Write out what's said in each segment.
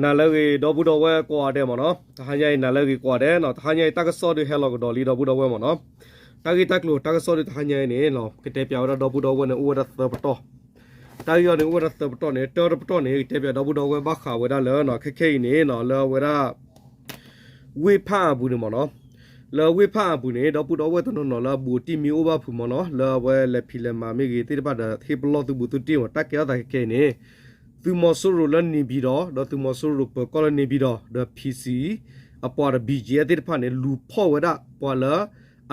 နၤလၢအဂ့ၤ ဒီပုၢ်ဒီဝဲၢ်ကိးဂၤဒဲးမ့ၢ်နီၤ, တဟါညါအံၤ နၤလၢအဂ့ၤကိးဂၤဒဲးနီၤ, တဟါညါအံၤ တၢ်ကစီၣ်ဒုးဟဲလီၤကဒီးလံ ဒီပုၢ်ဒီဝဲၢ်မ့ၢ်နီၤ. တၢ်ဂ့ၢ်တၢ်ကျိၤ တၢ်ကစီၣ်ဒုးတဟါညါအံၤန့ၣ် ကတဲပၠးဝဲဒၣ်ဒီပုၢ်ဒီဝဲၢ်န့ၣ် အိၣ်ဝဲဒၣ်သၢပတီၢ်. တၢ်ဂ့ၢ်အံၤန့ၣ် အိၣ်ဝဲဒၣ်သၢပတီၢ်န့ၣ် တၢတပတီၢ်န့ၣ် ကတဲပၠးဒီပုၢ်ဒီဝဲၢ်ဘၣ်ဃးဝဲဒၣ်လၢ ခဲခဲအံၤန့ၣ် လၢအဝဲဒၣ် ဝ့ၢ်ဖးအါပူၤန့ၣ်မ့ၢ်နီၤ, လၢဝ့ၢ်ဖးအါပူၤန့ၣ် ဒီပုၢ်ဒီဝဲၢ်တနီၤနီၤလၢအဘူးအတံၢ်မ့ၢ်အိၣ်ဘၣ်ဖုးမ့ၢ်နီၤ, လၢအဝဲလဲၤဖံးလဲၤမၤမ့ၢ်ဂ့ၤသ့ၣ်တဖၣ်ဒီး ဟ့ၣ်ပလီၢ်သုဘူးသုတံၢ်မ့ၢ် တၢ်ကဲထီၣ်သးခဲခဲအံၤန့ၣ် သုးမီၤစိရိၤလၢန့ၣ်ပၠံၤဒီး ဒီးသုးမီၤစိရိၤပၢၤကီၢ်လၢန့ၣ်ပၠံၤဒီး ဒီး PC အပှၤဒီး BGF သ့ၣ်တဖၣ်န့ၣ် လူၤဖီၣ်ဝဲဒၣ် ပှၤလၢ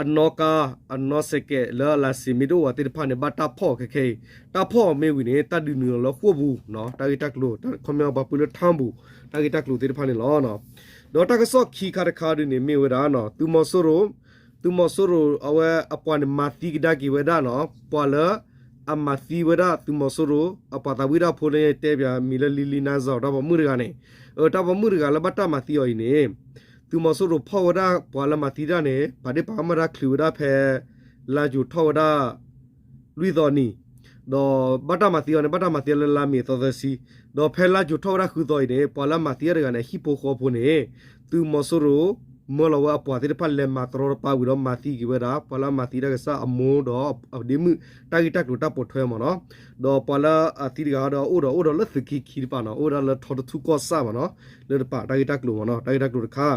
အနီၣ်ကါ အနီၣ်စဲးကဲးလၢအလါစ့းမ့ၢ်တအိၣ်ဘၣ်သ့ၣ်တဖၣ်န့ၣ် ဘၣ်တၢ်ဖီၣ်ခဲခဲအံၤ, တၢ်ဖီၣ်အီၤမ့ၢ်ဝံၤန့ၣ် တၢ်ဒုးနုာ်လီၤလၢဃိာ်ပူၤ, တၢ်ဂ့ၢ်တၢ်ကျိၤ ခီပညီပှၤပၢလၢထၢပူၤ တၢ်ဂ့ၢ်တၢ်ကျိၤသ့ၣ်တဖၣ်န့ၣ်လီၤ. ဒီးတၢ်ကစီၣ်ခံခါတခါဒုးန့ၣ်မ့ၢ်ဝဲဒၣ် သုးမီၤစိရိၤ, သုးမီၤစိရိၤအဝဲအပှၤန့ၣ် မၤသံကဒါက့ၤဝဲဒၣ်နီၤ ပှၤလၢ အမၤသံဝဲဒၣ်သုးမီၤစိရိၤ အပှၤသးဝံၣ်တၢ်ဖိလၢတဲပၠးမံၤလၢ လံလံနါစၤ တၢ်ပိာ်မုၣ်တဂၤန့ၣ်, တၢ်ပိာ်မုၣ်တဂၤလၢဘၣ်တၢ်မၤသံအီၤအံၤန့ၣ်, သုးမီၤစိရိၤဖီၣ်ဝဲဒၣ်ပှၤလၢမၤသံတၢ်န့ၣ် ပာ်ဒ့ၣ်ပာ်ကမၣ်တၢ်ချုးဝဲဒၣ်ဖဲ လါယူၤထီၣ်ဝဲဒၣ် လွံၢ်သီနံၤ, ဒီးဘၣ်တၢ်မၤသံအီၤန့ၣ် ဘၣ်တၢ်မၤသံအီၤလၢလါမ့ၤသီသၢဆံ, ဒီးဖဲလါယူၤထီၣ်ဝဲဒၣ်ဃုသီအံၤန့ၣ် ပှၤလၢမၤသံအီၤတဂၤန့ၣ် ဟံၣ်ဖိဃီဖိန့ၣ် သုးမီၤစိရိၤ မၢလီၤဝဲအပှၤသ့ၣ်တဖၣ်လဲၤမၤတရီတပါဝံၤဒီး မၤသံက့ၤဝဲဒၣ် ပှၤလၢအမၤသံတၢ်ကစၢ်အမိၢ်ဒီးအဒ့မုၣ် တၢ်ဂ့ၢ်တၢ်ကျိၤတၢ်ပိာ်ထွဲမ့ၢ်နီၤ, ဒီးပှၤလၢအသံတဂၤဒီးအိၣ်ဒီးအိၣ်ဒီးလၢသုးက့ခံတဖၣ်နီၤ အိၣ်ဝဲဒၣ်လၢထီတထူၣ်ကီၢ်ဆၣ်မ့ၢ်နီၤ, လၢတပၤတၢ်ဂ့ၢ်တၢ်ကျိၤမ့ၢ်နီၤ တၢ်ဂ့ၢ်တၢ်ကျိၤတခါ,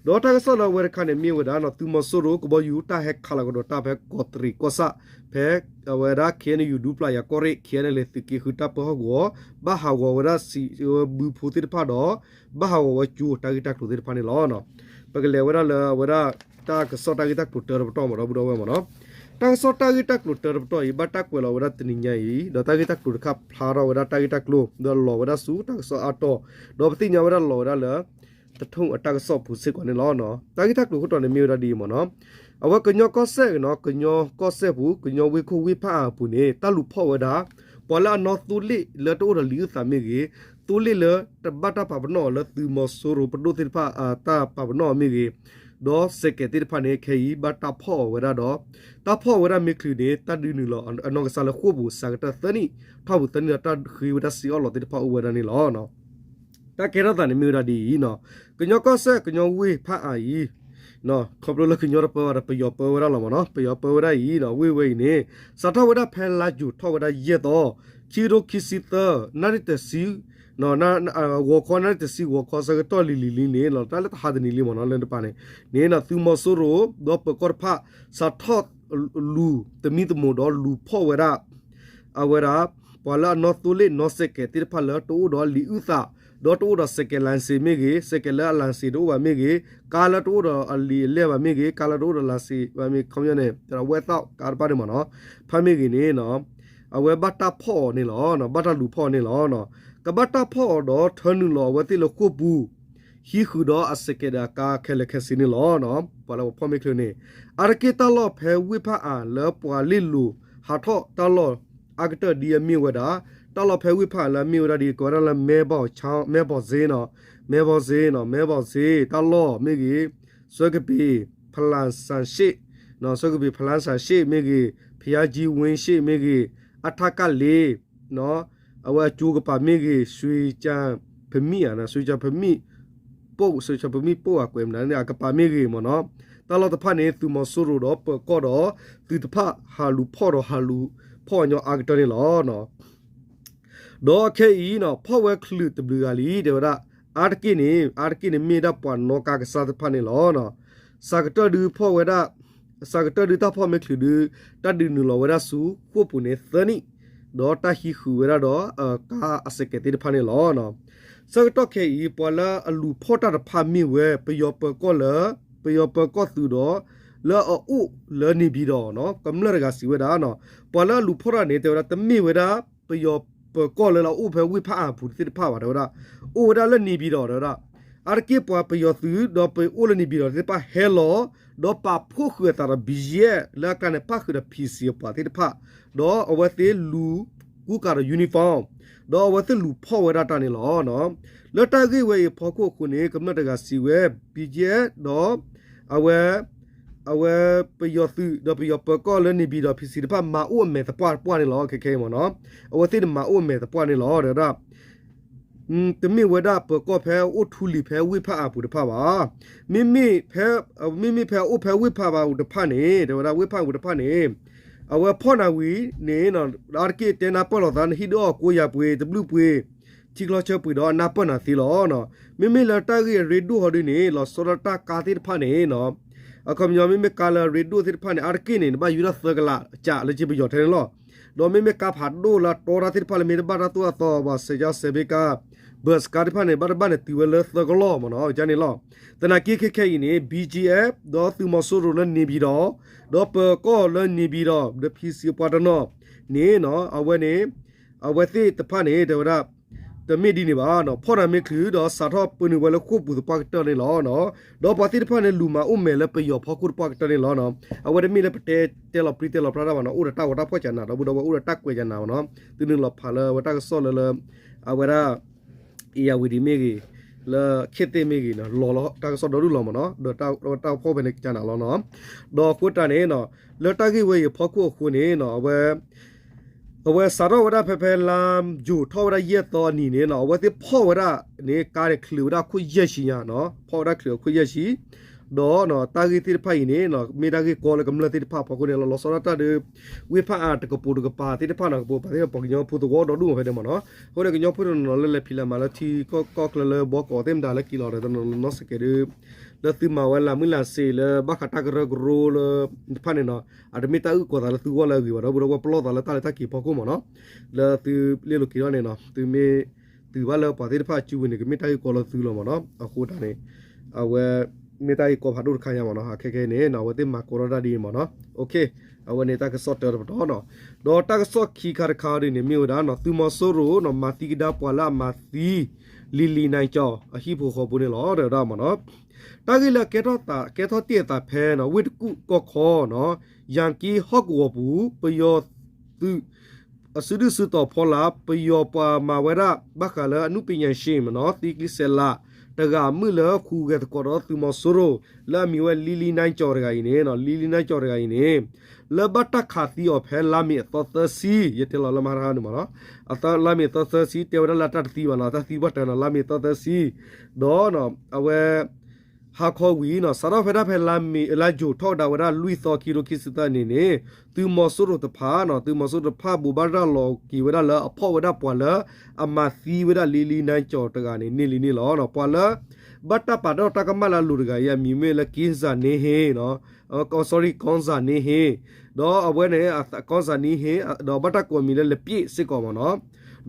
ဒီးတၢ်ကစီၣ်လၢအဝဲတခါန့ၣ်မ့ၢ်ဝဲဒၣ်နီၤ သုးမီၤစိရိၤကဘီယူၤတၢ်ဟဲခးလီၤကဒီးတၢ်ဖဲကီးတရံးကီၢ်ဆၣ် ဖဲအဝဲဒၣ် KNU ဒူပျၢ်ယၤကီၢ်ရ့ၣ် KNLA သုးက့ဃုတၢ်ပၢဟီၣ်ကဝီၤ ဘၣ်ဟးဂီၤဝဲဒၣ်စံးဝဲဘုဖိသ့ၣ်တဖၣ်ဒီး ဘၣ်ဟးဂီၤဝဲကၠိတၢ်ဂ့ၢ်တၢ်ကျိၤသ့ၣ်တဖၣ်န့ၣ်လီၤ. ပကလဲၤဝဲဒၣ်လၢအဝဲဒၣ် တၢ်ကစီၣ်တၢ်ဂ့ၢ်တၢ်ကျိၤတၢတပတီၢ်မ့ၢ်ဒီပုၢ်ဒီဝဲၢ်မ့ၢ်နီၤ, တၢ်ကစီၣ်တၢ်ဂ့ၢ်တၢ်ကျိၤတၢတပတီၢ်အံၤ ဘၣ်တၢ်ကွဲးလီၤဝဲဒၣ်တနံၤညါအံၤ ဒီးတၢ်ဂ့ၢ်တၢ်ကျိၤတခါဖျါထီၣ်ဝဲဒၣ်တၢ်ဂ့ၢ်တၢ်ကျိၤ ဒီးလီၤဝဲဒၣ်ဆူတၢ်ကစီၣ်အါတီၤ, ဒီးပသ့ၣ်ညါဝဲဒၣ်လီၤဝဲဒၣ်လၢ တထိၣ်အတၢ်ကစီၣ်ပူၤစ့ၢ်ကီးန့ၣ်လီၤ. တၢ်ဂ့ၢ်တၢ်ကျိၤခိၣ်တီန့ၣ်မ့ၢ်ဝဲဒၣ်ဒ်အံၤမ့ၢ်နီၤ, အဝဲကညီကီၢ်စဲၣ်နီၤ ကညီကီၢ်စဲၣ်ပူၤ ကညီဝ့ၢ်ခိၣ်ဝ့ၢ်ဖးအါအပူၤန့ၣ် တၢ်လူၤဖီၣ်ဝဲဒၣ် ပှၤလၢအနီၣ်သိလ့ၣ်လၢတအိၣ်ဒီးလံာ်အုၣ်သးမ့ၢ်ဂ့ၤ, သိလ့ၣ်လၢတဘၣ်တၢ်ပာ်ပနီၣ်အီၤလၢသုးမီၤစိရိၤပဒိၣ်သ့ၣ်တဖၣ်အတၢ်ပာ်ပနီၣ်အီၤမ့ၢ်ဂ့ၤ, ဒီးစဲးကဲးသ့ၣ်တဖၣ်န့ၣ် ခဲအံၤဘၣ်တၢ်ဖီၣ်အီၤဝဲဒၣ်ဒီး တၢ်ဖီၣ်အီၤဝဲဒၣ်မ့ၢ်ချုးန့ၣ် တၢ်ဒုးနုာ်လီၤအနီၢ်ကစၢ်လၢဃိာ်ပူၤ စှၤကတၢၢ်သၢနံၣ်, ထီၣ်ပူၤသၢနံၣ်ဒီးတၢ်ဃ့ဝဲဒၣ်စ့အီၣ်လီၤသ့ၣ်တဖၣ်အိၣ်ဝဲဒၣ်န့ၣ်လီၤ. တၢ်ကဲထီၣ်သးန့ၣ်မ့ၢ်ဝဲဒၣ်ဒ်အံၤနီၤ, ကညီကီၢ်စဲၣ် ကညီဝ့ၢ်ဖးအါအံၤ ခီဖျိလၢကညီတပၢဘၣ်ဒီး ပယီၤပၢဝဲဒၣ်လီၤမ့ၢ်နီၤ, ပယီၤပၢဝဲဒၣ်အံၤနီၤ ဝ့ၢ်ဝဲအံၤန့ၣ် စးထီၣ်ဝဲဒၣ်ဖဲလါယူၤထီၣ်ဝဲဒၣ်ယဲၢ်သီ, ခံကထိခံဆံသၢ, နၣ်ရံၣ်တဆံ ဂီၤခီ နၣ်ရံၣ်တဆံဂီၤခီဆၢကတီၢ်လံၤလံၤလံၤန့ၣ် လီၤတၢ်လၢတဟါတနံၤလံမ့ၢ်နီၤ လၢတပၤန့ၣ် န့ၣ်နီၤ သုးမီၤစိရိၤ ဒီးပၢၤကီၢ်တဖၣ် စးထီၣ်လူၤသမံသမိးဒီးလူၤဖီၣ်ဝဲဒၣ် အဝဲဒၣ် ပှၤလၢအနီၣ်သိလ့ၣ်နီၣ်စဲးကဲးသ့ၣ်တဖၣ်လၢတအိၣ်ဒီးလံာ်အုၣ်သး, ဒီးတအိၣ်ဒီးစဲးကဲးလါစ့မ့ၢ်ဂ့ၤ, စဲးကဲးလၢအလါစ့တအိၣ်ဘၣ်မ့ၢ်ဂ့ၤ, ကားလၢတအိၣ်ဒီးအလံာ်အလဲၢ်ဘၣ်မ့ၢ်ဂ့ၤ, ကားလၢတအိၣ်ဒီးလါစ့ဘၣ်မ့ၢ် ခီပညီန့ၣ် ဝဲသီကားတဖၣ်န့ၣ်မ့ၢ်နီၤ, ဖဲမ့ၢ်ဂ့ၤန့ၣ် အဝဲဘၣ်တၢ်ဖီၣ်အီၤန့ၣ်လီၤ, ဘၣ်တၢ်လူၤဖီၣ်အီၤန့ၣ်လီၤ. ကဘၣ်တၢ်ဖီၣ်အီၤဒီးထၢနုာ်လီၤအဝဲသ့ၣ်လၢဃိာ်ပူၤ ဟံးဃုာ်ဒီးအစဲးကဲးဒီးအကားခဲလၢာ်ခဲဆ့န့ၣ်လီၤ. ပှၤလၢပဖီၣ်မ့ၢ်ချုးန့ၣ် အါတက့ၢ်တၢ်လီၢ်ဖဲဝ့ၢ်ဖးအါလၢပှၤလ့ၣ်လိၤဟးထီၣ်တၢ်လီၢ်အါကတၢၢ်ဒ်အမ့ၢ်ဝဲဒၣ်, တၢ်လီၢ်ဖဲဝ့ၢ်ဖးအါလၢအမ့ၢ်ဝဲဒၣ်ဒ် ကိးဝဲဒၣ်လၢ မဲဘီၣ်စ့, မဲဘီၣ်စ့နီၤ, မဲဘီၣ်စ့, မဲဘီၣ်စ့ တၢ်လီၢ်မ့ၢ်ဂ့ၤ, စွဲကပ့ၤ ဖလၣ်စၣ်ရှ့ၣ်, စွဲကပ့ၤ ဖလၣ်စၣ်ရှ့ၣ်မ့ၢ်ဂ့ၤ, ဖယါကၠံဝ့ၢ်ရှ့ၣ်မ့ၢ်ဂ့ၤ, အထးကၣ်လ့ အဝဲအကၠိကပၤမ့ၢ်ဂ့ၤ, စွ့ၤကၠၣ်ဖမံၣ်ဧါ, စွ့ၤကၠၣ်ဖမံၣ်, ပိၣ်, စွ့ၤကၠၣ်ဖမံၣ်ပိၣ်အကွဲးမနုၤန့ၣ် အကပၤမ့ၢ်ဂ့ၤမ့ၢ်နီၤ, တၢ်လီၢ်တဖၣ်န့ၣ် သုးမီၤစိရိၤဒီးပၢၤကီၢ်ဒီး သုးတဖၣ်ဟးလူၤဖီၣ်ဒီးဟးလူၤဖီၣ်အညီအါကတၢၢ်န့ၣ်လီၤ. ဒီးခဲအံၤနီၤ ဖီၣ်ဝဲချုးတဘျုးဂၤလံ တဲဝဲဒၣ်, အါတက့ၢ်န့ၣ် အါတက့ၢ်န့ၣ်မ့ၢ်ဒၣ်ပှၤနီၣ်ကါကစၢ်တဖၣ်န့ၣ်လီၤ. စှၤကတၢၢ်ဒုးဖီၣ်ဝဲဒၣ် စှၤကတၢၢ်ဒုးတၢ်ဖီၣ်မ့ၢ်ချုးဒုး တၢ်ဒုးနုာ်လီၤဝဲဒၣ်ဆူဃိာ်ပူၤန့ၣ် သၢနံၣ်, ဒီးတၢ်ဟံးဃုာ်ဝဲဒၣ်ဒီး ကါအစဲးကဲးသ့ၣ်တဖၣ်န့ၣ်လီၤ. ဆၢကတီၢ်ခဲအံၤ ပှၤလၢအလူၤဖီၣ်တၢ်တဖၣ်မ့ၢ်ဝဲ ပယီၤပၢၤကီၢ်လၢ ပယီၤပၢၤကီၢ်သုးဒီး လၢအအိၣ်လၢန့ၣ်ပၠံၤဒီး ကမျၢၢ်တဂၤစံးဝဲဒၣ်, ပှၤလၢအလူၤဖီၣ်တၢ်န့ၣ် တဲဝဲဒၣ် တမ့ၢ်ဝဲဒၣ် ပယီၤပၢၤကီၢ်လၢအအိၣ်ဖဲဝ့ၢ်ဖးအါပူၤသ့ၣ်တဖၣ်ဘၣ် တဲဝဲဒၣ်, အိၣ်ဝဲဒၣ်လၢန့ၣ်ပၠံၤဒီး တဲဝဲဒၣ်, အါတက့ၢ်ပှၤပယီၤသုး ဒီးပအိၣ်လၢန့ၣ်ပၠံၤဒီးသ့ၣ်တဖၣ်ဟဲလီၤ ဒီးပာ်ဖှိၣ်ဃုာ်အသးဒီး ဘံယဲၢ် လၢအကျါန့ၣ် ပၣ်ဃုာ်ဒီး ဖံစံ အပှၤသ့ၣ်တဖၣ်, ဒီးအဝဲသ့ၣ်လူၤကူကၤဒီး uniform, ဒီးအဝဲသ့ၣ်လူၤဖီၣ်ဝဲဒၣ်တၢ်န့ၣ်လီၤ. လၢတၢ်ဂ့ၢ်ဝဲအံၤအဖီခိၣ်အဃိန့ၣ် ကမျၢၢ်တဂၤစံးဝဲ ဘံယဲၢ် ဒီး အဝဲ အဝဲပယီၤသုး ဒီးပယီၤပၢၤကီၢ်လၢန့ၣ်ပၠံၤဒီး ဖံစံ တဖၣ် မၤအိၣ်အမဲာ်သပှၢ်တပှၢ်န့ၣ်လီၤ. ခဲခဲအံၤမ့ၢ်နီၤ အဝဲသ့ၣ်န့ၣ်မၤအိၣ်အမဲာ်သပှၢ်န့ၣ်လီၤ တဲဝဲဒၣ်. တမ့ၢ်ဝဲဒၣ်ပၢၤကီၢ်ဖဲအိၣ်ထူလံၤဖဲဝ့ၢ်ဖးအါပူၤတဖၣ်ဘၣ်. မ့မ့ၢ်ဖဲ မ့မ့ၢ်ဖဲအအိၣ်ဖဲဝ့ၢ်ဖးအါပူၤတဖၣ်န့ၣ် တဲဝဲဒၣ်ဝ့ၢ်ဖးအါပူၤတဖၣ်န့ၣ် အဝဲဖီၣ်နၤဝံၤန့ၣ် အါတက့ၢ်တဲနၢ်ပၢၢ်လိာ်သး ဟံၣ်ဒိၣ်အီၣ်ကိးယၤပှ့ၤ တဘျုးပှ့ၤ ထံချီဆၢပှ့ၤဒီးအနၢ်ပၢၢ်နၤသ့လီၤ. မ့မ့ၢ်လၢတၢ်ဂ့ၢ်အရ့ဒိၣ်ဟီဒုန့ၣ် လီၤဆီဒၣ်တၢ်ကါသ့ၣ်တဖၣ်န့ၣ် အခီပညီမ့မ့ၢ်ကါလၢအရ့ဒိၣ်သ့ၣ်တဖၣ်န့ၣ် အါတက့ၢ်န့ၣ် နဘၣ်ယူၤဒၣ်သၢကလးကးလၢက့ပယီၤထဲန့ၣ်လီၤ. ဒီးမ့မ့ၢ်ကါဖးဒိၣ်လၢအတီတၢ်သ့ၣ်တဖၣ်လၢမ့ၢ်တဘၣ်တၢ်သိၣ်တၢ်သီဘၣ် စဲးကါစဲးဘ့ကါ ဘၢၣ်စကါသ့ၣ်တဖၣ်န့ၣ် ဘၣ်တဘၣ်န့ၣ်တုၤဝဲလၢသၢကလီၢ်မ့ၢ်နီၤ ကန့ၣ်လီၤ. သနာ်က့ခဲခဲအံၤန့ၣ် ဘံကၠံအ့ ဒီးသုးမီၤစိရိၤလၢန့ၣ်ပၠံၤဒီး ဒီးပၢၤကီၢ်လၢန့ၣ်ပၠံၤဒီး ဒီးဖံစံးပှၤတနီၤန့ၣ် အဝဲန့ၣ် အဝဲသ့ၣ်တဖၣ်န့ၣ် တဲဝဲဒၣ် တမ့ၢ်ဒ်န့ၣ်ဘၣ် ဖီၣ်နၤမ့ၢ်ချုးဒီးစးထီၣ်ပၢနုာ်ဝဲလၢဃိာ်ပူၤသပှၢ်ကတၢၢ်န့ၣ်လီၤ. ဒီးပှၤသ့ၣ်တဖၣ်န့ၣ် လူၤမၤအိၣ်မဲာ်လၢပယီၤဖီခိၣ်သပှၢ်ကတၢၢ်န့ၣ်လီၤ. အဝဲတမ့ၢ်လၢပတဲတဲလီၤပြံတဲလီၤပြါတၢ်ဘၣ်နီၤ အိၣ်ဒီးတၢ်ဂီၤတၢ်ဖီၣ်ကနၤ ဒီပုၢ်ဒီဝဲၢ်အိၣ်ဒီးတၢ်ကွဲးကနၤဘၣ်နီၤ သုနုာ်လီၤဖးလၢအဝဲတၢ်ကစီၣ်လၢလၢ အဝဲဒၣ် အ့ၣ်ယၣ်ဝံၤဒံးမ့ၢ်ဂ့ၤ လၢခ့သ့ၣ်မ့ၢ်ဂ့ၤ လီၤလီၤတၢ်ကစီၣ်ဒီဒူၣ်လီၤမ့ၢ်နီၤ ဒီးတၢ်ဖီၣ်ဖဲန့ၣ်ကနၤလီၤနီၤ. ဒီးအဃိတၢ်န့ၣ် လၢတၢ်ဂ့ၢ်ဝဲအံၤအဖီခိၣ်အဃိန့ၣ် အဝဲစးထီၣ်ဝဲဒၣ်ဖဲဖဲလါယူၤထီၣ်ဝဲဒၣ်ယဲၢ်သီအနံၤန့ၣ်နီၤ အဝဲသ့ၣ်ဖီၣ်ဝဲဒၣ်န့ၣ် ကါန့ၣ်ချုးဝဲဒၣ်အခိၣ်ယဲၢ်ဆံညါနီၤ ဖီၣ်ဝဲဒၣ်ချုးအခိၣ်ယဲၢ်ဆံ ဒီးတၢ်ဂ့ၢ်သ့ၣ်တဖၣ်အံၤန့ၣ် မ့ၢ်တၢ်ဂ့ၢ်ကီလၢကမျၢၢ်သ့ၣ်တဖၣ်အဖီခိၣ်န့ၣ်လီၤ. လီၤဆီဒၣ်တၢ်ဒီး ဝ့ၢ်ဖးအါတကပိာ်တကပၤသ့ၣ်တဖၣ်နီၤ ကပိာ်ပာ်သ့ၣ်တဖၣ်ပှၤကညီဖိသဝီဒီဒူၣ်မ့ၢ်ဖဲန့ၣ်မ့ၢ်နီၤ. အဃိန့ၣ် ကညီဖိတနီၤနီၤလၢလဲၤဖံးလဲၤမၤလၢထံကီၢ်ကီၢ်ချၢလၢဘီကီးသ့ၣ်မတၤလၢက့ၤလီၤဒီးတနီၤနီၤစဲးကဲးဒီး လၢသုမၤဝဲလၢမုၢ်လၢ်စ့လၢဘၣ်ဃးတၢ်ကရၢကရိလၢ တဖၣ်န့ၣ်နီၤ အတမ့ၢ်တၢ်အုၣ်ကီၤသးလၢသုဂီၢ်လၢအဂ့ၤဘၣ် ဒီပုၢ်ဒီဝဲၢ်ပလီၢ်သးလၢတၢ်လဲၤတၢ်က့ၤဖီခိၣ်မ့ၢ်နီၤ. လၢသုလ့ၣ်လိၤက့ၤထီၣ်န့ၣ်နီၤ သုမ့ၢ်တုၤဘၣ်လၢပှၤသ့ၣ်တဖၣ်အစုပူၤန့ၣ် ကမ့ၢ်တၢ်ဂ့ၢ်ကီလၢသုလီၤမ့ၢ်နီၤ. အဃိတၢ်န့ၣ် အဝဲ မ့ၢ်တၢ်ဂ့ၢ်ကီဖးဒိၣ်တခါညါမ့ၢ်နီၤ ခဲခဲအံၤန့ၣ် အဝဲသ့ၣ်မၤကီထီၣ်တၢ်ဒ်အံၤမ့ၢ်နီၤ. အဝဲန့ၣ်တၢ်ကစီၣ်တၢတပတီၢ်နီၤ. ဒီးတၢ်ကစီၣ်ခံခါတခါဒ်န့ၣ် မ့ၢ်ဝဲဒၣ်နီၤ သုးမီၤစိရိၤနီၤ မၤသံကဒါပှၤလၢအမၤသံ လံၤလံၤနၤကၠီၤ အဟံၣ်ဖိဃီဖိန့ၣ်လီၤ တဲဝဲဒၣ်မ့ၢ်နီၤ. တၢ်ဂ့ၢ်လၢအကဲထီၣ်သး ကဲထီၣ်တ့ၢ်အသးဖဲနီၤ ဝ့ၢ်တကူၣ်ကီၢ်ခီနီၤ ယၤက့ဟီၣ်ကဝီၤပူၤ ပယီၤသုး အစုဒုၣ်စုတီၤဖီလာ် ပယီၤပှၤမၤဝဲဒၣ် ဘၣ်ဃးလၢအနုပညာရှင်မ့ၢ်နီၤ သံကျံစဲးလး တဂၤအမုၣ်လၢဟူးဂဲၤသကိးဒီးသုးမီၤစိရိၤ လၢအမံၤဝဲလံၤလံၤနၤကၠီၤတဂၤအံၤန့ၣ်နီၤ လံၤလံၤနၤကၠီၤတဂၤအံၤန့ၣ် လၢဘၣ်တၢ်ခးသံအီၤဖဲလါမ့ၤအသီသၢဆံ ယတဲလီၤလၢမဟါတခါန့ၣ်မ့ၢ်နီၤ အသီလါမ့ၤအသီသၢဆံ တဲဝဲဒၣ်လၢတၢ်တသံဘၣ်နီၤ တၢ်သံဘၣ်တၢ်နီၤ လါမ့ၤသီသၢဆံ ဒီး အဝဲ ဟါခီဝံၤနီၤ စးထီၣ်ဖဲဒၣ်ဖဲလါမ့ၤ လါယူၤထီၣ်ကဒါဝဲဒၣ်လွံၢ်သီခံကထိခံဆံသၢနံၣ်န့ၣ် သုးမီၤစိရိၤတဖၣ်နီၤ သုးမီၤစိရိၤတဖၣ်ဘိးဘၣ်ရၤလီၤက့ၤဝဲဒၣ်လၢအဖီၣ်ဝဲဒၣ်ပှၤလၢ အမၤသံဝဲဒၣ်လံၤလံၤနၤကၠီၤတဂၤန့ၣ် န့ၢ်လံန့ၣ်လီၤ. ပှၤလၢ ဘၣ်တၢ်ပာ်ထီၣ်တၢ်ကမၣ်လၢအလိၤတဂၤအံၤ အမံၤမ့ၢ်လၢ ကင်းဇာနေဟင် sorry ကင်းဇာနေဟင် ဒီးအဝဲန့ၣ် ကင်းဇာနေဟင် ဒီးဘၣ်တၢ်ကိးအမံၤလၢ လက်ပစ် စ့ၢ်ကီးမ့ၢ်နီၤ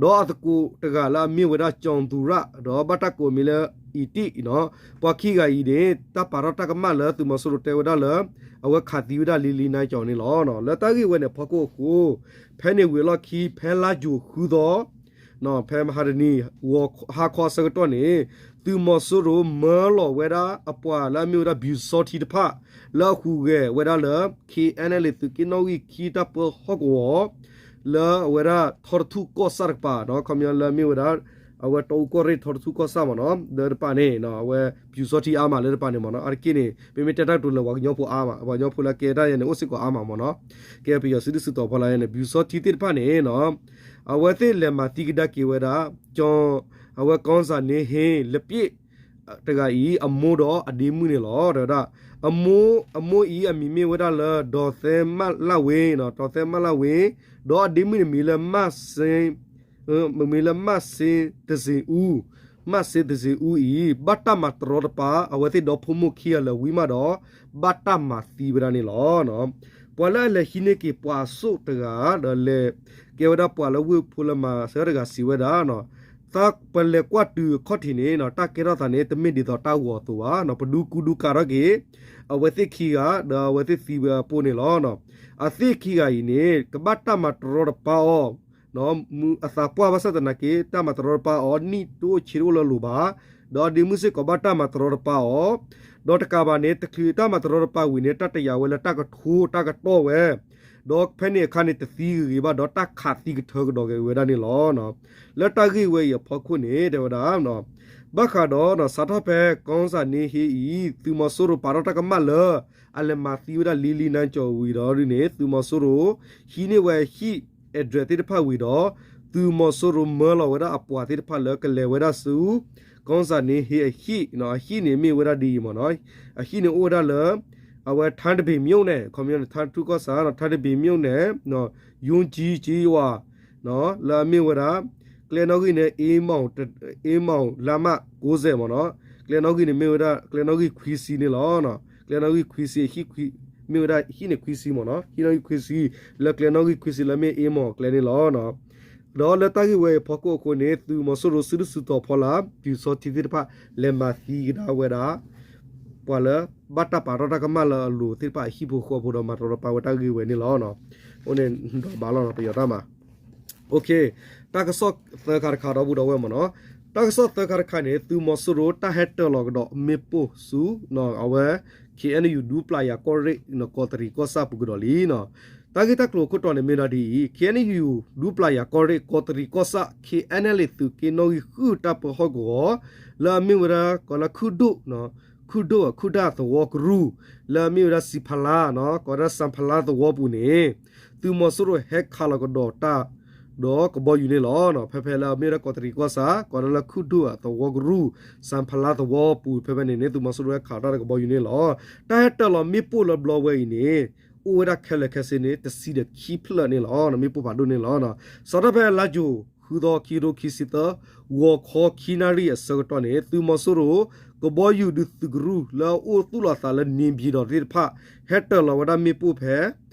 ဒီးအသကိးတဂၤလၢအမ့ၢ်ဝဲဒၣ် ကၠီၤသူရၣ် ဒီးဘၣ်တၢ်ကိးအမံၤလၢ အံၤတံၣ်နီၤ ပှၤခံဂၤအံၤန့ၣ် တၢ်ပာ်ထီၣ်တၢ်ကမၣ်လၢသုးမီၤစိရိၤတဲဝဲဒၣ်လၢ အဝဲခးသံဝဲဒၣ်လံၤလံၤနၤကၠီၤန့ၣ်လီၤ. လၢတၢ်ဂ့ၢ်ဝဲန့ၣ်အဖီခိၣ်အဃိ ဖဲန့ၣ်ဝံၤအလီၢ်ခံ ဖဲလါယူၤဃုသီ ဖဲမဟါတနံၤ ဟါခီအဆၢကတီၢ်န့ၣ် သုးမီၤစိရိၤမၢလီၤဝဲဒၣ်အပှၤလၢအမ့ၢ်ဝဲဒၣ် ပျူစောထီး တဖၣ် လၢအဟူးဂဲၤဝဲဒၣ်လၢ ခ့ၣ်အဲၣ်အဲၣ်လ့ၣ် သုးက့နီၣ်ဂံၢ်ခံတၢ်ပၢဟီၣ်ကဝီၤ လၢအဝဲဒၣ်ထီတထူၣ်ကီၢ်ဆၣ်တကပၤ ခီပညီလၢအမ့ၢ်ဝဲဒၣ် အဝဲတီအူကီၢ်ရ့ၣ်ထီတထူၣ်ကီၢ်ဆၣ်မ့ၢ်နီၤ လၢတပၤန့ၣ် အဝဲပျူစောထီးအါမးလၢတပၤန့ၣ်မ့ၢ်နီၤ အါတက့ၢ်န့ၣ် ပမ့ၢ်တဲတၢ်ကတိၤလၢပှၤကညီဖိအါမး ပှၤကညီဖိလၢကဲတၢ်ယဲန့ၣ် အိၣ်စ့ၢ်ကီးအါမးမ့ၢ်နီၤ ကဲပယီၤစုဒုၣ်စုတီၤဖီလာ်ယဲန့ၣ် ပျူစောထီးသ့ၣ်တဖၣ်န့ၣ် အဝဲသ့ၣ်လဲၤမၤသံကဒါက့ၤဝဲဒၣ် ကၠီ အဝဲကီၢ်စၢ်န့ၣ်ဟ့ၣ် လပျ့ၣ် တဂၤအံၤ အမိၢ်ဒီးအဒ့မုၣ်န့ၣ်လီၤ. တဲဝဲဒၣ် အမိၢ် အမိၢ်အံၤအမံၤမ့ၢ်ဝဲဒၣ်လၢ ဒီးသဲမၣ်လၣ်ဝ့ ဒီးသဲမၣ်လၣ်ဝ့ ဒီးအဒ့မုၣ်န့ၣ်မံၤလၢ မ့ၢ်လၢ မၢ်စ့တစ့အူ မၢ်စ့တစ့အူအံၤ ဘၣ်တၢ်မၤတရီတပါ အဝဲသ့ၣ်ဒီဖိမိၢ်ခံဂၤလၢာ်ဝံၤမးဒီး ဘၣ်တၢ်မၤသံဝဲဒၣ်န့ၣ်လီၤ. ပှၤလၢအလဲၤဟံးန့ၢ်က့ၤပှၤအစိၣ်တဂၤ ဒီးလဲၤကဲဝဲဒၣ်ပှၤလၢဝ့ၢ်ဖိလၢမၤစၢၤတဂၤစံးဝဲဒၣ် ပလဲၤကွၢ်တုၤအခီၣ်ထံးန့ၣ် တၢ်ကဲထီၣ်သးန့ၣ် တမ့ၢ်ဒ်သိးတၢ်ဂီၤအသိးဘၣ်. ပဒူကူဒူကၤထီၣ်က့ၤ အဝဲသ့ၣ်ခံဂၤ ဒီးအဝဲသ့ၣ်သံဝဲအပိၢ်န့ၣ်လီၤ. အသ့ၣ်ခံဂၤအံၤန့ၣ် ကဘၣ်တၢ်မၤတရီတပါအီၤ အသးပှၢ်ဘၣ်ဆၣ်သနာ်က့ တၢ်မၤတရီတပါအီၤ နံၣ်တအိၣ်ဆံးတအိၣ်လၢအလိၤဘၣ်. ဒီးအဒ့မုၣ်စ့ၢ်ကီးဘၣ်တၢ်မၤတရီတပါအီၤ ဒီးတကးဘၣ်န့ၣ် တချုးတၢ်မၤတရီတပါဝံၤန့ၣ် တၢ်တယာ်ဝဲလၢတၢ်ကထိတၢ်ကတီၢ်ဝဲ ဒီးဖဲန့ၣ်အခါန့ၣ် တသံဂ့ၤဂ့ၤဘၣ်ဒီး တၢ်ခးသံကထၢကဒီးက့ၤဝဲဒၣ်န့ၣ်လီၤ. လၢတၢ်ဂ့ၢ်ဝဲအံၤအဖီခိၣ်န့ၣ် တဲဝဲဒၣ် ဘၣ်ဃးဒီး စးထီၣ်ဖဲကီၢ်စၢ်န့ၣ်ဟ့ၣ်အံၤ သုးမီၤစိရိၤပာ်ထီၣ်တၢ်ကမၣ်လၢ အလဲၤမၤသံဝဲဒၣ်လံၤလံၤနါကၠီၤဝံၤဒီးဒ်န့ၣ် သုးမီၤစိရိၤ ဟံးန့ၢ်ဝဲဟံၣ် address သ့ၣ်တဖၣ်ဝံၤဒီး သုးမီၤစိရိၤမၢလီၤဝဲဒၣ်အပှၤသ့ၣ်တဖၣ်လၢကလဲၤဝဲဒၣ်ဆူ ကီၢ်စၣ်န့ၣ် ဟ့ၣ်အဟံၣ်, အဟံၣ်န့ၣ်မ့ၢ်ဝဲဒၣ်ဒ်အံၤမ့ၢ်နီၤ, အဟံၣ်န့ၣ်အိၣ်ဝဲဒၣ်လၢ အဝဲ ထါတဘ့ၣ်မၠိၣ်နဲၣ်, ခီပညီန့ၣ် ထါထူကီၢ်စၣ်နီၤ, ထါတဘ့ၣ်မၠိၣ်နဲၣ် ယိကၠံကၠံဝါ လၢအမ့ၢ်ဝဲဒၣ် ကျဲနီၣ်ဂံၢ်န့ၣ် အ့မီၣ် လါမး ကိးစဲးမ့ၢ်နီၤ, ကျဲနီၣ်ဂံၢ်န့ၣ်မ့ၢ်ဝဲဒၣ် ကျဲနီၣ်ဂံၢ်ခွံဆံန့ၣ်လီၤ. ကျဲနီၣ်ဂံၢ်ခွံဆံ မ့ၢ်ဝဲဒၣ်ဟံၣ်န့ၣ်ခွံဆံမ့ၢ်နီၤ, ဟံၣ်နီၣ်ဂံၢ်ခွံဆံ လၢကျဲနီၣ်ဂံၢ်ခွံဆံလၢမ့ၢ်အ့မီၣ်ကျဲန့ၣ်လီၤ. ဒီးလၢတၢ်ဂ့ၢ်ဝဲအံၤအဖီခိၣ်အဃိန့ၣ် သုးမီၤစိရိၤစုဒုၣ်စုတီၤဖီလာ် ပျူစောထီးသ့ၣ်တဖၣ် လဲၤမၤသံကဒါဝဲဒၣ် ပှၤလၢဘၣ်တၢ်ပာ်ထီၣ်တၢ်ကမၣ်လၢအလိၤသ့ၣ်တဖၣ်အဟံၣ်ဖိဃီဖိဒီးမၤတရီတပါဝဲတၢ်ဂ့ၢ်ဝဲန့ၣ်လီၤ. အိၣ်န့ၣ်ဒီးဘၣ်လီၤနီၤ ပယီၤတၢ်မၤ တၢ်ကစီၣ်သၢခါတခါဒီပုၢ်ဒီဝဲၢ်မ့ၢ်နီၤ, တၢ်ကစီၣ်သၢခါတခါန့ၣ် သုးမီၤစိရိၤတၢ်ဟဲတၢၤလီၤကဒီးမ့ၣ်ပိၢ်ဆူ အဝဲ ခ့ၣ်အဲၣ်ယူၣ် ဒူပျၢ်ယၤကီၢ်ရ့ၣ် ကီးတရံးကီၢ်ဆၣ်ပူၤကဒီးလံနီၤ. တၢ်ဂ့ၢ်တၢ်ကျိၤအခိၣ်တီန့ၣ်မ့ၢ်ဒၣ်ဒ်အံၤ, ခ့ၣ်အဲၣ်ယူၣ် ဒူပျၢ်ယၤကီၢ်ရ့ၣ် ကီးတရံးကီၢ်ဆၣ် ခ့ၣ်အဲၣ်ယူၣ် သုးက့နီၣ်ဂံၢ်ဃုတၢ်ပၢဟီၣ်ကဝီၤ လၢအမ့ၢ်ဝဲဒၣ် ကီးလၢခုၣ်ဒိၣ် ခုၣ်ဒိၣ် ခုၣ်ဒၣ်သဝီကရူၢ် လၢအမ့ၢ်ဝဲဒၣ်စံၣ်ဖးလါ ကီးဝဲဒၣ်စံၣ်ဖးလါသဝီပူၤန့ၣ် သုးမီၤစိရိၤဟဲခးလီၤကဒီးတၢ် ဒီးကဘီယူၤန့ၣ်လီၤ. ဖဲဖဲလၢအမ့ၢ်ဝဲဒၣ်ကီးတရံးကီၢ်ဆၣ် ကီးဝဲဒၣ်လၢခုၣ်ဒိၣ်အသဝီကရူၢ် စံၣ်ဖးလါသဝီပူၤ ဖဲဖဲန့ၣ်န့ၣ် သုးမီၤစိရိၤဟဲခးတၢ်ဒီးကဘီယူၤန့ၣ်လီၤ. တၢ်ဟဲတၢၤလီၤမ့ၣ်ပိၢ်လၢဘျီဝဲအံၤန့ၣ် အိၣ်ဝဲဒၣ်ခဲလၢာ်ခဲဆ့န့ၣ် တဆံဒီးခံဖျၢၣ်န့ၣ်လီၤ. မ့ၣ်ပိၢ်ဖးဒိၣ်န့ၣ်လီၤ. စးထီၣ်ဖဲလါယူၤ ဃုသီ ခံကထိခံဆံသၢ ဂီၤခီခံနၣ်ရံၣ်အဆၢကတီၢ်န့ၣ် သုးမီၤစိရိၤ ကဘီယူၤဒုးသုးကရူၢ်လၢအအိၣ်သူၣ်လီၤသးလၢန့ၣ်ပၠံၤဒီးသ့ၣ်တဖၣ် ဟဲတၢၤလီၤဝဲဒၣ်မ့ၣ်ပိၢ်ဖဲ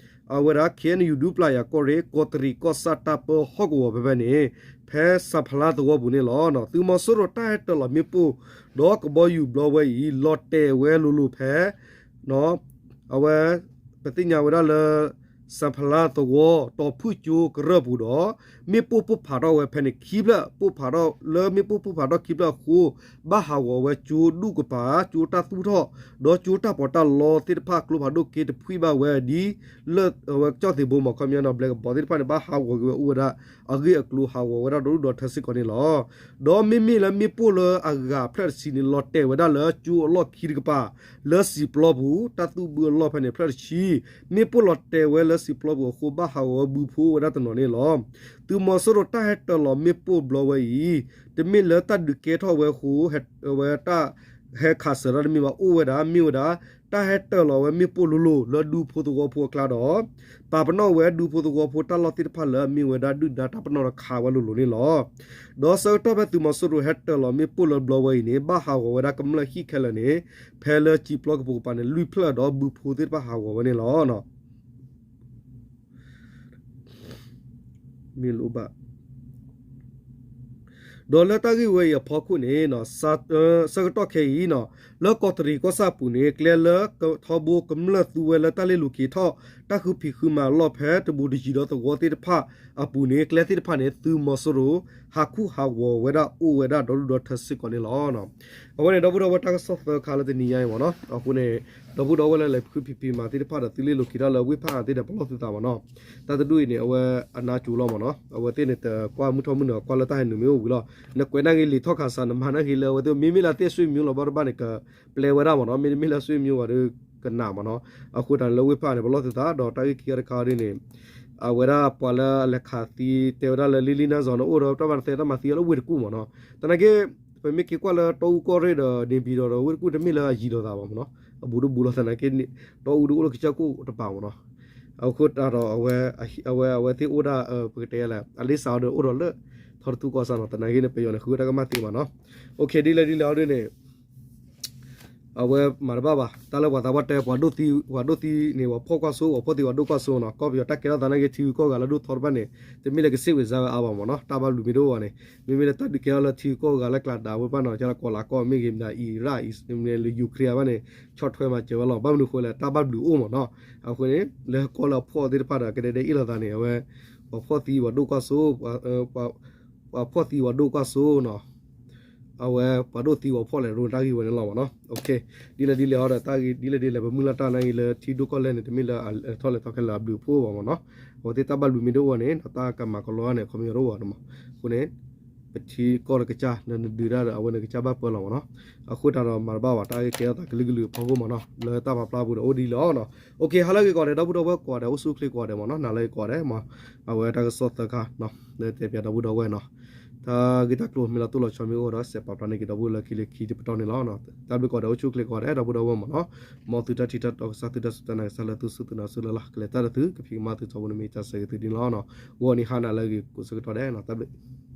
အဝဲဒၣ် ခ့ၣ်အဲၣ်ယူၣ် ဒူပျၢ်ယၤကီၢ်ရ့ၣ် ကီးတရံးကီၢ်ဆၣ်တၢ်ပၢဟီၣ်ကဝီၤဖဲဖဲန့ၣ် ဖဲစံၣ်ဖးလါသဝီပူၤန့ၣ်လီၤ. သုးမီၤစိရိၤတၢ်ဟဲတၢၤလီၤမ့ၣ်ပိၢ် ဒီးကဘီယူၤဘျီဝဲအံၤ လီၤတဲာ်ဝဲလိၤလိၤဖဲ အဝဲ ပသ့ၣ်ညါဝဲဒၣ်လၢ စံၣ်ဖးလါသဝီ တီၤဖုၣ်ကၠိကရၢၢ်ပူၤဒီး မ့ၣ်ပိၢ်ပိၢ်ဖးထီၣ်ဝဲဖဲန့ၣ်ခံဖျၢၣ် ပိၢ်ဖးထီၣ်လၢမ့ၣ်ပိၢ်ပိၢ်ဖးထီၣ်ခံဖျၢၣ်အဃိ ဘၣ်ဟးဂီၤဝဲကၠိဒူၣ်ကပၤ ကၠိတၢ်သူၣ်ထီၣ် ဒီးကၠိတၢ်ပီးတၢ်လီသ့ၣ်တဖၣ် ကျိဖးဒိၣ်က့တဖှံဘၣ်ဝဲဒ် လၢအဝဲကၠီၣ်သ့ၣ်ဘိမီၤ ခီပညီနီၤ ဘျဲကဘီသ့ၣ်တဖၣ်န့ၣ် ဘၣ်ဟးဂီၤက့ၤဝဲအိၣ်ဝဲဒၣ် အဂ့ၢ်အကျိၤဟးဂီၤဝဲဒၣ်ဒီဒူၣ်ဒီထၢစ့ၢ်ကီးန့ၣ်လီၤ. ဒီးမ့မ့ၢ်လၢမ့ၣ်ပိၢ်လၢအဂၤဖျၢၣ်တဆံန့ၣ် လီၤတဲာ်ဝဲဒၣ်လၢကၠိအလီၢ်ခံတကပၤ လၢစံၣ်ပျီပူၤ တၢ်သူၣ်ဘုအလီၢ်ဖဲန့ၣ်ဖျၢၣ်တဆံ မ့ၣ်ပိၢ်လီၤတဲာ်ဝဲလၢစံၣ်ပျီပူၤအဃိ ဘၣ်ဟးဂီၤဝဲဘုဖိဝဲဒၣ်တနီၤန့ၣ်လီၤ. သုးမီၤစိရိၤတၢ်ဟဲတၢၤလီၤမ့ၣ်ပိၢ်ဘျီဝဲအံၤ တမ့ၢ်လၢတၢ်ဒုးကဲထီၣ်ဝဲအဃိ ဝဲတၢ်ဟဲခးစၢၤတၢ်တမ့ၢ်ဘၣ် အိၣ်ဝဲဒၣ် မ့ၢ်ဝဲဒၣ် တၢ်ဟဲတၢၤလီၤဝဲမ့ၣ်ပိၢ်လိၤလိၤ လၢဒူဖိသဝီဖိအကျါဒီး ပာ်ပနီၣ်ဝဲဒူဖိသဝီဖိတၢ်လီၢ်သ့ၣ်တဖၣ်လၢအမ့ၢ်ဝဲဒၣ်ဒုၣ်ဒါတၢ်ပနီၣ်ဒီးခးဝဲလိၤလိၤန့ၣ်လီၤ. ဒီးဆၢကတီၢ်ဖဲသုးမီၤစိရိၤဟဲတၢၤလီၤမ့ၣ်ပိၢ်လၢဘျီဝဲအံၤန့ၣ် ဘၣ်ဟးဂီၤဝဲဒၣ်ကမျၢၢ်ဟံၣ်ခဲလၢာ်န့ၣ် ဖဲလၢစံၣ်ပျီကပိာ်ကပၤန့ၣ် လွံၢ်ဖျၢၣ်ဒီးဘုဖိသ့ၣ်တဖၣ်ဟးဂီၤဝဲန့ၣ်လီၤ. မ့ၢ်လိဘၣ် ဒီးလၢတၢ်ဂ့ၢ်ဝဲအံၤအဖီခိၣ်န့ၣ် ဆၢကတီၢ်ခဲအံၤ လၢကီးတရံးကီၢ်ဆၣ်ပူၤန့ၣ် ကျဲလၢထီဘိကမျၢၢ်သူဝဲလၢတၢ်လ့ၤလိၤက့ၤထီၣ် တၢ်ဃုဖံးဃုမၤအလီၢ်ဖဲတဘူးတယံၤဒီးသဝီသ့ၣ်တဖၣ်အပူၤန့ၣ် ကျဲသ့ၣ်တဖၣ်န့ၣ် သုးမီၤစိရိၤ ဟးခူၣ်ဟးဂီၤဝဲဒၣ်အိၣ်ဝဲဒၣ်ဒီဒူၣ်ဒီထၢစ့ၢ်ကီးန့ၣ်လီၤ. အဝဲန့ၣ် ဒီပုၢ်ဒီဝဲၢ်တၢ်ကစီၣ်သၢခါလၢတနံၤညါအံၤမ့ၢ်နီၤ, အဃိန့ၣ် ဒီပုၢ်ဒီဝဲၢ်လၢလဲၤဃုဖံးဖံးမၤသ့ၣ်တဖၣ်ဒီးသုလ့ၤလိၤက့ၤထီၣ်လၢဝ့ၢ်ဖးအါသ့ၣ်ဒီးပလီၢ်သုသးမ့ၢ်နီၤ, တၢ်တဒူၣ်အံၤန့ၣ် အဝဲအနါကၠိလီၤမ့ၢ်နီၤ, အဝဲသ့ၣ်န့ၣ်တကွၢ်မုၢ်ထီၣ်မုၢ်နုာ် ကွၢ်လၢတၢ်ဟဲနုာ်မ့ၢ်အိၣ်ဝံၤလီၤ, နကွဲးနာ်က့ၤလံာ်ထီၣ်ခးစး နမၤနာ်က့ၤလၢအဝဲသ့ၣ် မ့မ့ၢ်လၢသ့ၣ်ဆွေမျိုးလီၤဘၣ်တဘၣ်န့ၣ် ကပျဲဝဲဒၣ်မ့ၢ်နီၤ, မ့တမ့ၢ်လၢဆွေမျိုးဘၣ်ဒီးကနၣ်မ့ၢ်နီၤ, အဃိတၢ်န့ၣ်လၢဝ့ၢ်ဖးန့ၣ် ပလီၢ်သုသး ဒီးတၢ်ဂ့ၢ်ခံဂၤတခါဒ်န့ၣ် အဝဲဒၣ်ပှၤလၢအလဲၤခးသံတဲဝဲဒၣ်လၢလံလံနါစီၤန့ၣ် အိၣ်ဒီးတၢ်မၤသဲတၢ်မၤသံအလၢဝ့ၢ်တကူၣ်မ့ၢ်နီၤ, သနာ်က့ ပမ့ၢ်က့ၤကွၢ်လၢတီအူကီၢ်ရ့ၣ်ဒီးန့ၣ်ပၠံၤဒီးဒီးဝ့ၢ်တကူၣ်တမ့ၢ်လၢအယံၤလိာ်သးဘၣ်မ့ၢ်နီၤ, အဘူးတဘူးလီၤသနာ်က့ တီအူဒုးအိၣ်လၢကစၢၢ်ခိၣ်တပၤမ့ၢ်နီၤ, အဃိတၢ်ဒီး အဝဲအဝဲသ့ၣ်အိၣ်ဒၣ် ပကတဲလဲၣ် အလ့စးအီၤဒီးအိၣ်ဒီးလၢ ထီတထူကီၢ်ဆၣ်နီၤ, သနာ်က့န့ၣ် ပယီၤန့ၣ် ဃုဝဲတၢ်ကမၣ်သ့မ့ၢ်နီၤ, ဒ်လဲၣ်ဒ်လဲၣ်အီၤဒ်န့ၣ် အဝဲမၤတဘၣ်ဘၣ်, တၢ်လၢပှၤသးပှၢ်တဲ ပှၤဒိၣ်သံ ပှၤဒိၣ်သံန့ၣ် ပှၤဖှီၣ်ကွၢ်စိ ပှၤဖှီၣ်သံပှၤဒိၣ်ကွၢ်စိနီၤ, ကီၢ်ပယီၤတၢ်ကဲထီၣ်သးနာ်က့ ထံဂုၤကီၢ်ဂၤလၢဒိၣ်ထီတဖၣ်န့ၣ် တမ့ၢ်လၢကစံးဝဲစါဝဲအါဘၣ်မ့ၢ်နီၤ, တၢ်ဘၣ်ဘျုးမ့ၢ်တအိၣ်ဘၣ်န့ၣ်, မ့မ့ၢ်လၢတၢ်ဒုးကဲထီၣ်လၢထံဂုၤကီၢ်ဂၤလၢကျးဒးဝဲတဖၣ်နီၤ, ကလၢကီၢ်လၤကီၢ်မ့ၢ်ဂ့ၤ မ့ၢ်ဒၣ်အံၤရၣ် လၢယူၤခရ့အဘၣ်န့ၣ် ဆီၣ်ထွဲမၤစၢၤဝဲလီၤ, ဘၣ်မနုၤအဃိလဲၣ် တၢ်ဘၣ်ဘျုးအိၣ်မ့ၢ်နီၤ, အဃိန့ၣ် လၢကီၢ်လၢအဖှီၣ်သ့ၣ်တဖၣ်ဒီး ကဒဲဒဲအ့ၣ်လိာ်သးန့ၣ် အဝဲ ပှၤဖှီၣ်သံပှၤဒိၣ်ကွၢ်စိ ပှၤဖှီၣ်သံပှၤဒိၣ်ကွၢ်စိနီၤ, အဝဲပှၤဒိၣ်သံပှၤဖှီၣ်လဲၣ် ရိတၢ်ဂ့ၢ်ဝဲန့ၣ်လီၤမ့ၢ်နီၤ, ဒ်လဲၣ်ဒ်လဲၣ်အီၤဒီးတၢ်ဂ့ၢ်ဒ်လဲၣ်ဒ်လဲၣ် ပမုၢ်လၢ်တၢ်နာ်က့ၤလၢထံဒိၣ်ကီၢ်လဲၢ်န့ၣ် တမ့ၢ်လၢအထီၣ်လဲၤထီၣ်ခဲလၢာ်အဘျုးဖှိၣ်ဘၣ်မ့ၢ်နီၤ, အဝဲသ့ၣ်တၢ်ဘၣ်ဘျုးမ့ၢ်တအိၣ်ဘၣ်န့ၣ် တၢ်ကမၤကလီန့ၣ် ခီပညီတအိၣ်ဘၣ်မ့ၢ်နီၤ, အဃိန့ၣ် ပထံကီၢ်တကစၢ် ဒီးနဒုးတၢ်ဒီးအဝဲန့ၣ်ကစၢ်ဘၣ်ပၢလီၤမ့ၢ်နီၤ. အဃိသတးဒီးမၤတဘၣ်ဘၣ် တၢ်ကဲထီၣ်သးကလုာ်ကလုာ်အဖီခိၣ်မ့ၢ်နီၤ လၢတၢ်ပာ်ဖျါပူၤဒီးအိၣ်ဒ်လီၤနီၤ. အိၣ်ခ့ ဟါလၢအဂ့ၤကိးဂၤဒဲး ဒီပုၢ်ဒီဝဲၢ်ကိးဂၤဒဲး အိၣ်ဆူၣ်အိၣ်ချ့ကိးဂၤဒဲးမ့ၢ်နီၤ နၤလၢအဂ့ၤကိးဂၤဒဲးမ့ၢ် အဝဲတၢ်ကစီၣ်သၢခါ လၢတဲပၠးဒီပုၢ်ဒီဝဲၢ်နီၤ တၢ်ဂ့ၢ်တၢ်ကျိၤမ့ၢ်လီၤတိၢ်လီၤဆီမ့ၢ်အိၣ်ဒီး စဲးပာ်ဖျါန့ၢ်က့ၤဒီပုၢ်ဝဲၢ်လၢခံလၢခံတပတီၢ်န့ၣ်လီၤ. တၢ်ဘျုးကိးဂၤဒဲး အိၣ်ဆူၣ်အိၣ်ချ့ကိးဂၤဒဲး ဒီပုၢ်ဒီဝဲၢ်မ့ၢ်နီၤ မ်သုတၢ်ထံၣ်တၢ်တီကစၢ် သုတၢ်စူၢ်တၢ်နာ်ကစၢ်လၢသုစူၢ်သုနာ်ဆူလၢ်လၢ် ကလဲၤတၢ်ဒီးသု ကဖံးကမၤသုထီဘိန့ၣ်မ့ၢ်တၢ်ဆၢဂ့ၤသုဒ်န့ၣ်လီၤ. ဂီၤနံၤဟါနၤလၢအဂ့ၤကိးဆၢကတီၢ်ဒဲးနီၤ တၢ်ဘျုး